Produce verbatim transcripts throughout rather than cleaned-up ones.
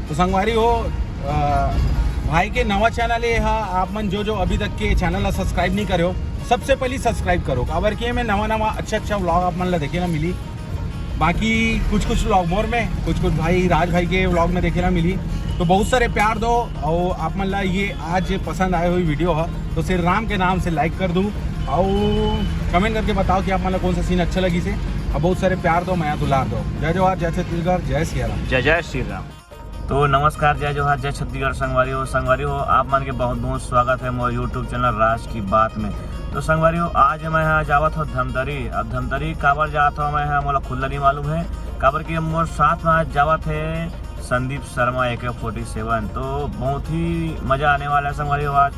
तो संगवारी हो, अ, भाई के नवा चैनल हे हा, आप मन जो जो अभी तक के चैनल ला सब्सक्राइब नहीं करे हो, सबसे पहली सब्सक्राइब करो, काबर के मैं नवा नवा अच्छा अच्छा व्लॉग आप मन ला देखे ला मिली। बाकी कुछ कुछ व्लॉग मोर में, कुछ कुछ भाई राज भाई के व्लॉग में देखे ला मिली। तो बहुत सारे प्यार दो, और आप मन ला ये आज पसंद आए हुई वीडियो हा, तो श्री राम के नाम से लाइक कर दू, और कमेंट करके बताओ कि आप मन ला कौन सा सीन अच्छा लगी से। अब बहुत सारे प्यार दो, मया दुलार दो। जय जोहार, जय छत्तीसगढ़, जय सिया राम। जय जय श्री राम। तो नमस्कार, जय जोहार, जय छत्तीसगढ़ संगवारी हो। संगवारी हो, आप मन के बहुत बहुत स्वागत है मोर YouTube चैनल राज की बात में। तो संगवारी हो, आज मैं यहाँ जावत हूँ धमतरी। अब धमतरी काबर जात हूँ मैं यहाँ, मोला खुद ला नहीं मालूम है, काबर कि मोर साथ में आज जावत है Sandeep Sharma AK forty seven। तो बहुत ही मजा आने वाला है संगवारी हो आज,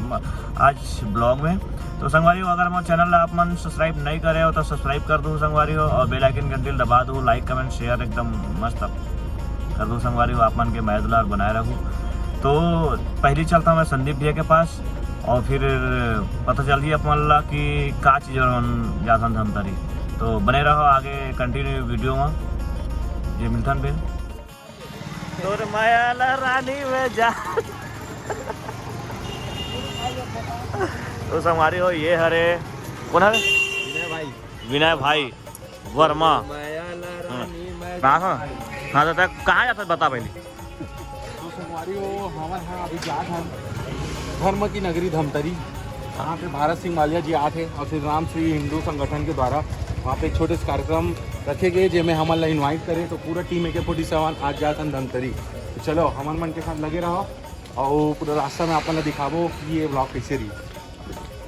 आज ब्लॉग में। तो संगवारी हो, अगर मोर चैनल ला आप मन सब्सक्राइब नहीं करे हो तो सब्सक्राइब कर दो संगवारी हो, और बेल आइकन घंटी ला दबा दो, लाइक कमेंट शेयर एकदम मस्त कर दो संगवारी हो, आप मन के मया दुलार बनाए रखो। तो पहली चलता हूँ मैं संदीप भैया के पास, और फिर पता चल जी आप मन ला कि का चीज हम जाथन धमतरी। तो बने रहो आगे कंटिन्यू वीडियो में, जे मिलथन फिर। तोर मया ला रानी में जा। तो संगवारी हो, ये हरे, कौन हरे? विनय भाई। विनय भाई वर्मा। मया ला रानी में हाँ, हाँ। हाँ, तो तै कहाँ जाता बता पहले। तो संगवारी हो, हमन ह अभी जात हन धर्म की नगरी धमतरी। वहाँ पे भारत सिंह माल्या जी आत हे और श्री राम श्री हिंदू संगठन के द्वारा वहाँ पे एक छोटे से कार्यक्रम रखे गए, जेमे हमन ला इनवाइट करे। तो पूरा टीम AK forty seven आज जात हन धमतरी। तो चलो, हमन मन के साथ लगे रहो और पूरा रास्ता में आप मन ला दिखाबो कि ये व्लॉग कैसे रही।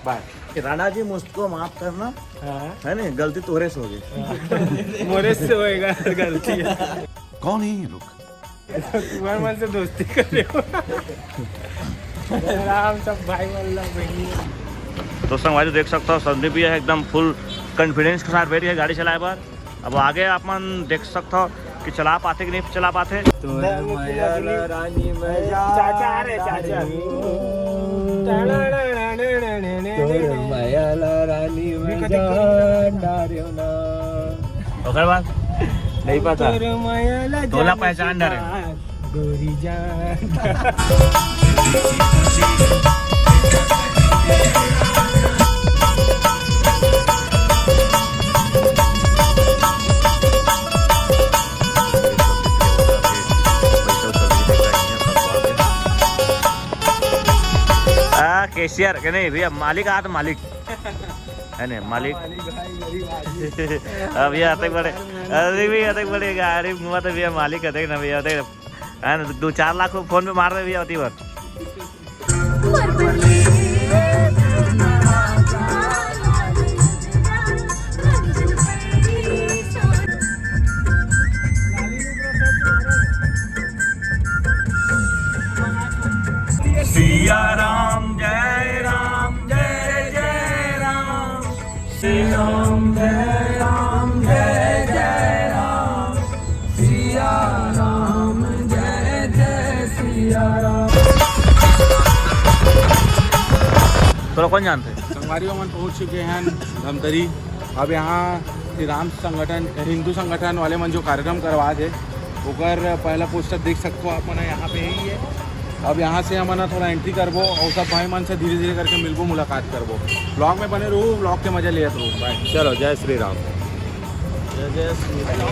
बाय। राणा जी, मुझको माफ करना, हाँ। है ना, गलती तोरे से हो गई। मोरे से होएगा गलती। कौन है ये लोग? तुम्हारे मन से दोस्ती कर रहे हो। राम सब भाई वाला बहिनी। तो संगवारी देख सकता हो, संदीप भैया एकदम फुल कॉन्फिडेंस के साथ बैठ गए गाड़ी चलाए बार। अब आगे आप मन देख सकता हो कि चला पाते कि नहीं चला पाते। तोर मया ला रानी में चाचा, अरे चाचा। तोर मया ला रानी में जान डारे ना। ओकर बाद नहीं पता। तोर मया ला तोला जाने पहचान के डरे। बाद गोरी जान। आ, कैशियर के नहीं भैया, मालिक आ तो मालिक। है ने, मालिक। मालिक भाई, गरीब आदमी। अब ये आते बड़े, अरे भी आते बड़े गाड़ी घुमा तो भैया मालिक आते ना भैया, आते है ना, दो चार लाख फोन पे मार रहे भैया, होती बार। सिया राम जय राम जय जय राम। श्री राम जय राम जय जय राम। सिया राम जय जय सिया राम। तोला कौन जानते? संगवारी हो, हमन पहुंच चुके हैं धमतरी। अब यहाँ श्री राम संगठन, हिंदू संगठन वाले मन जो कार्यक्रम करवात हे, ओकर पहला पोस्टर देख सकते हो आप मन, यहाँ पे ही है। अब यहाँ से हमन थोड़ा एंट्री करबो और सब भाई मन से धीरे धीरे करके मिलबो, मुलाकात करबो। व्लॉग में बने रहो, व्लॉग के मजा लेत रहो। बाय। चलो, जय श्री राम। जय जय श्री राम।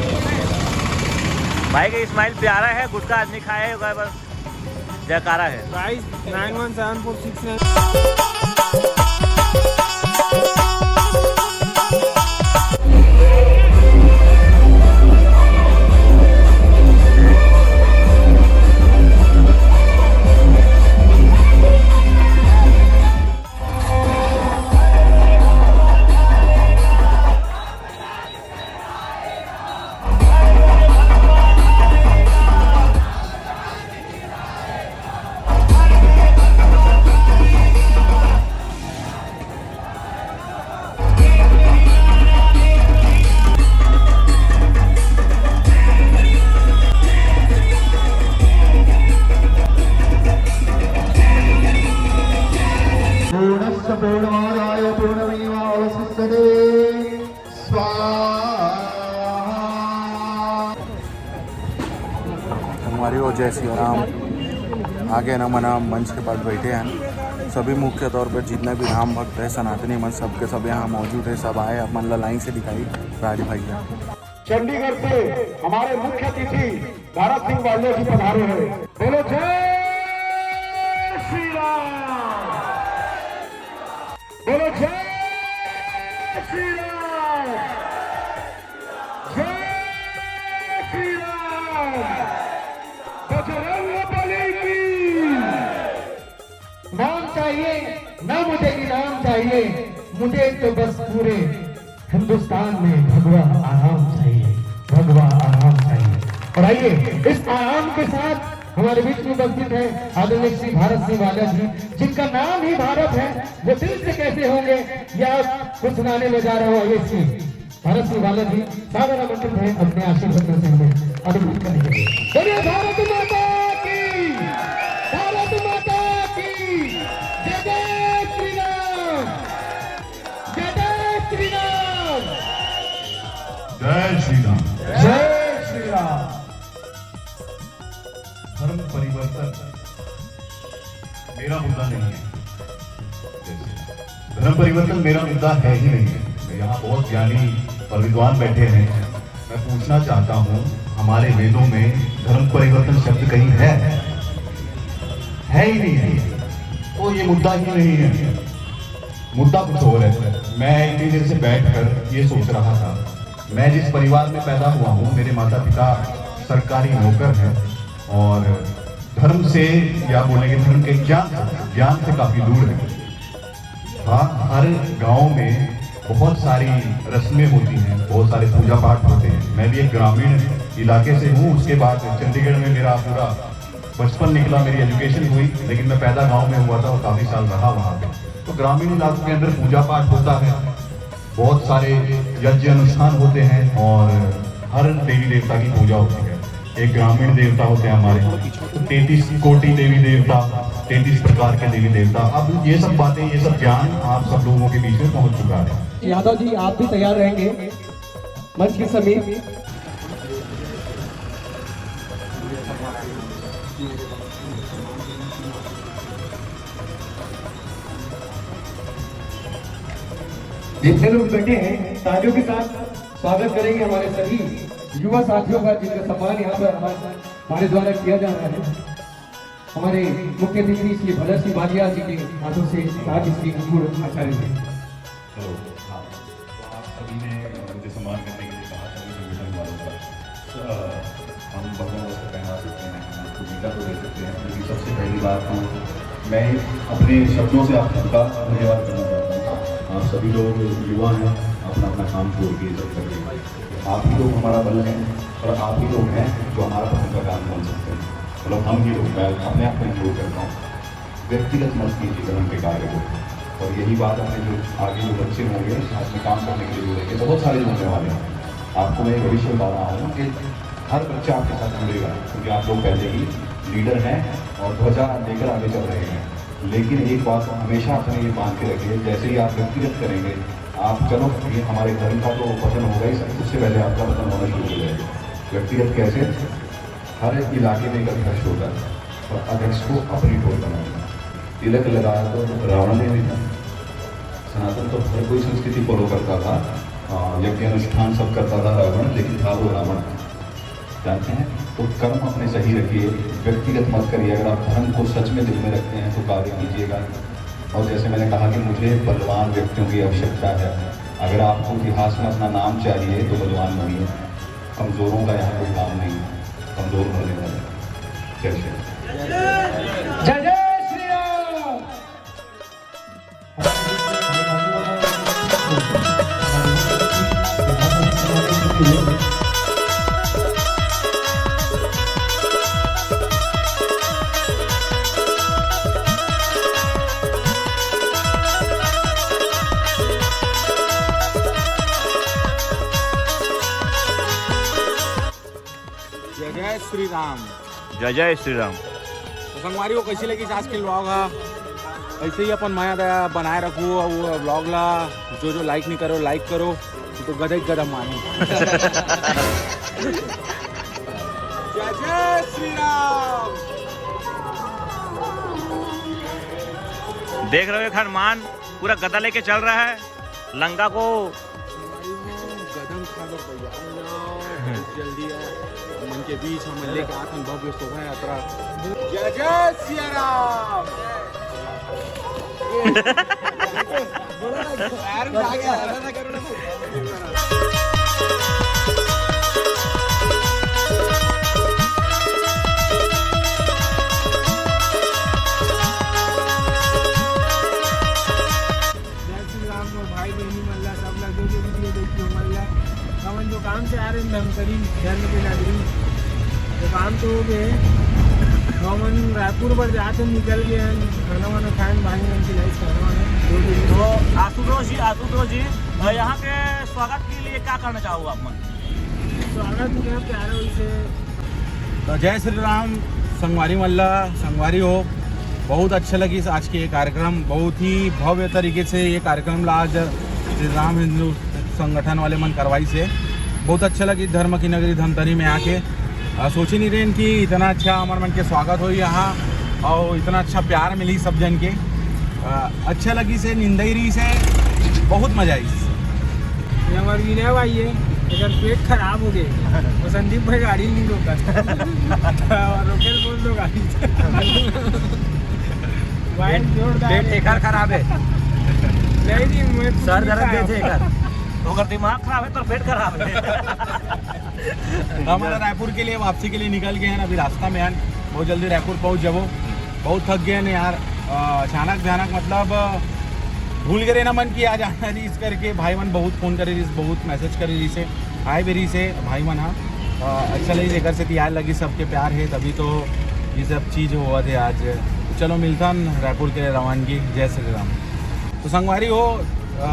भाई का स्माइल प्यारा है, गुटखा आज नहीं खाया है, बस जयकारा है। Guys, nine one seven four six nine। पूर्णस्य पूर्णमादाय पूर्णमेवावशिष्यते। स्वाहा। संगवारी हो, जय श्री राम। आगे न मना मंच के पास बैठे हैं। सभी मुख्य तौर पर जितना भी राम भक्त है, सनातनी मन, सबके सब यहाँ मौजूद है, सब आए, अपन ला लाइन से दिखाई राज भैया। चंडीगढ़ से हमारे मुख्य अतिथि भारत सिंह वालिया जी पधारे हैं। बोलो जय श्री राम, बोलो जय श्री राम, जय श्री राम, बजरंग बली की। नाम चाहिए ना मुझे इनाम चाहिए, मुझे तो बस पूरे हिंदुस्तान में भगवा आराम चाहिए, भगवा आराम चाहिए। और आइए, इस आराम के साथ हमारे बीच में उपस्थित है आदरणीय श्री भारत सिंह वालिया जी, जिनका नाम ही भारत है। वो दिल से कैसे होंगे, ये आप कुछ सुनाने में जा रहे हो। आइए श्री भारत सिंह वालिया जी सादर आमंत्रित हैं अपने आशीर्वचनों से हमें अभिभूत करने के लिए। बोलिए भारत माता की, भारत माता की, जय जय श्री राम, जय जय श्री राम। जय श्री राम। जय श्री राम। धर्म परिवर्तन मेरा मुद्दा नहीं है। धर्म परिवर्तन मेरा मुद्दा है ही नहीं। यहाँ बहुत ज्ञानी और विद्वान बैठे हैं। मैं पूछना चाहता हूँ, हमारे वेदों में धर्म परिवर्तन शब्द कहीं है? है ही नहीं है। तो ये मुद्दा ही नहीं है। मुद्दा कुछ और है। मैं इतनी देर से बैठ कर ये सोच रहा था, मैं जिस परिवार में पैदा हुआ हूँ, मेरे माता पिता सरकारी नौकर हैं और धर्म से, या बोलेंगे धर्म के ज्ञान से, ज्ञान से काफ़ी दूर हैं। हाँ, हर गांव में बहुत सारी रस्में होती हैं, बहुत सारे पूजा पाठ होते हैं। मैं भी एक ग्रामीण इलाके से हूँ, उसके बाद चंडीगढ़ में मेरा पूरा बचपन निकला, मेरी एजुकेशन हुई, लेकिन मैं पैदा गांव में हुआ था और काफ़ी साल रहा वहाँ पे। तो ग्रामीण इलाकों के अंदर पूजा पाठ होता है, बहुत सारे यज्ञ अनुष्ठान होते हैं और हर देवी देवता की पूजा होती है। एक ग्रामीण देवता होते हैं हमारे, तैंतीस कोटि देवी देवता, तैंतीस प्रकार के देवी देवता। अब ये सब बातें, ये सब ज्ञान आप सब लोगों के बीच में पहुंच चुका है। यादव जी, आप भी तैयार रहेंगे मंच के समीप। जितने लोग बैठे हैं, तालियों के साथ स्वागत करेंगे हमारे सभी युवा साथियों का, जिनका सम्मान यहाँ पर हमारे, हमारे द्वारा किया जा रहा है। हमारे मुख्य अतिथि श्री भरत सिंह वालिया जी के हाथों से साथ श्री अंकुर आचार्य जी। हेलो, हाँ। तो आप सभी ने, अ, मुझे सम्मान करने के लिए कहा था, मुझे मिलन वालों का। अ, हम भगवा वस्त्र पहना सकते हैं, हम उसको गीता को दे सकते हैं, लेकिन सबसे पहली बात तो मैं अपने शब्दों से आप सबका धन्यवाद करना चाहता हूँ। आप सभी लोग युवा हैं, अपना, अपना काम छोड़ के ये सब कर रहे हैं। आप ही लोग हमारा बल हैं और आप ही लोग हैं जो हमारा पसंद का काम बन सकते हैं। मतलब हम ही लोग, मैं अपने आप को इंक्लूड करता हूँ। व्यक्तिगत मत कीजिए धर्म के कार्य को। और यही बात अपने जो आगे जो बच्चे होंगे, साथ में काम करने के लिए जुड़ेंगे, बहुत सारे जुड़ने वाले हैं। आपको मैं ये भविष्य बता रहा हूँ कि हर बच्चा आपके साथ जुड़ेगा, क्योंकि आप लोग पहले ही लीडर हैं और ध्वजा लेकर आगे चल रहे हैं। लेकिन एक बात हमेशा अपने ये बांध के रखिए, जैसे ही आप व्यक्तिगत करेंगे, आप चलो, ये हमारे धर्म का तो पतन होगा ही, सब, उससे पहले आपका पतन होना शुरू हो जाएगा। व्यक्तिगत कैसे? हर एक इलाके में एक अध्यक्ष होता है और अध्यक्ष को अपनी टोल बनानी है। तिलक लगाया तो रावण ने भी था। सनातन तो हर कोई संस्कृति फॉलो करता था, अ, यज्ञ अनुष्ठान सब करता था रावण, लेकिन था वो रावण। जानते हैं? तो कर्म अपने सही रखिए, व्यक्तिगत मत करिए। अगर आप धर्म को सच में दिल में रखते हैं तो कार्य कीजिएगा। और जैसे मैंने कहा कि मुझे बलवान व्यक्तियों की आवश्यकता है। अगर आपको इतिहास में अपना नाम चाहिए तो बलवान बनिए। कमजोरों का यहाँ कोई काम नहीं है, कमजोर मरने वाले। जय श्री राम। जय जय श्री राम। जय जय श्री राम। जय जय श्री राम। तो संगवारी हो, कैसी लगी आज के व्लॉग हा? ऐसे ही अपन मया दया बनाए रखो और व्लॉग ला जो जो लाइक नहीं करो, लाइक करो, तो गधे गधा मानो। जय जय देख रहे हो, एक हनुमान पूरा गदा लेके चल रहा है लंका को। गदम खा लो, तैयार हो जाओ, बहुत जल्दी है। मन के बीच हम लेके आते हैं भव्य शोभा यात्रा। जय जय सिया राम। जय श्री राम। मोर भाई बहिनी मन ला, सब ला जो जो वीडियो देखियो मन ला, हमन जो काम से आ रहे हैं धमतरी धर्म के नगरी, तो काम तो हो गए। हमन रायपुर बर जाते निकल गए हैं, खाना वाना खाए भाई मन खिलाइस खाना वाना। तो आशुतोष जी, आशुतोष जी, अ, यहाँ के स्वागत के लिए क्या कहना चाहोगे आप मन? स्वागत यहाँ प्यारा वैसे। तो जय श्री राम संगवारी मन ला, संगवारी हो, बहुत अच्छा लगिस आज के ये कार्यक्रम, बहुत ही भव्य तरीके से ये कार्यक्रम ला आज श्री राम हिंदू संगठन वाले मन करवाइस हे। बहुत अच्छा लगिस धर्म की नगरी धमतरी में आके। आ, सोचे नहीं रहेन कि इतना अच्छा हमर मन के स्वागत होई यहाँ और इतना अच्छा प्यार मिली सब जन के। आ, अच्छा लगिस हे, निंदई रहिस हे, बहुत मजा आइस। ये हमारे विनय भाई है, अगर पेट खराब हो गए तो संदीप भाई गाड़ी नहीं रोका। और रोकेल बोल दो गाड़ी। भाई जोरदार पेट है। एकर खराब है। नहीं, नहीं, मैं कुछ सर नहीं दर्द खाया। देथे एकर। ओकर दिमाग खराब है, तो पेट खराब है। हमारा रायपुर के लिए वापसी के लिए निकल गए हैं, अभी रास्ता में हैं, बहुत जल्दी रायपुर पहुंच जाबो। बहुत थक गए हैं यार, अ, अचानक भयानक, मतलब, अ, भूल गए ना मन की आज आना रहिस करके। भाई मन बहुत फोन करे रहिस, बहुत मैसेज करे रहिस हे, आए भी रहिस हे भाई मन। हाँ, अ, अच्छा लगिस, एकर से तैयार लगिस, सबके प्यार है तभी तो ये सब चीज होवत हे आज। चलो मिलथन रायपुर के रवानगी। जय श्री राम। तो संगवारी हो, अ,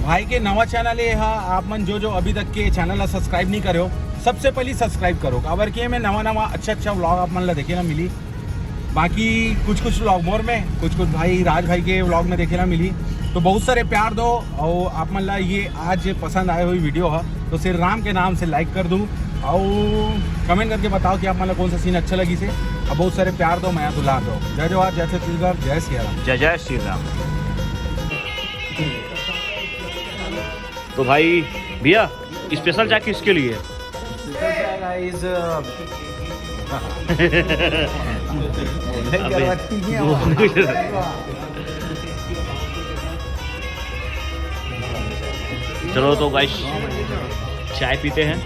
भाई के नवा चैनल ये हा, आप मन जो जो अभी तक के चैनल ला सब्सक्राइब नहीं करे हो, सबसे पहले सब्सक्राइब करो, काबर के मैं नवा नवा अच्छा अच्छा व्लॉग आप मन ला देखे ला मिली। बाकी कुछ कुछ व्लॉग मोर में, कुछ कुछ भाई राज भाई के व्लॉग में देखे ला मिली। तो बहुत सारे प्यार दो और आप मन ला ये आज पसंद आए हुई वीडियो हा, तो श्री राम के नाम से लाइक कर दू और कमेंट करके बताओ कि आप मन ला कौन सा सीन अच्छा लगिस हे। और बहुत सारे प्यार दो, मया दुलार दो। जय जोहार, जय छत्तीसगढ़, जय सिया राम। जय जय श्री राम। तो भाई, भैया, स्पेशल चाय किसके लिए? स्पेशल चाय गाइस, अ, अबे, चलो तो गाइस, चाय पीते हैं।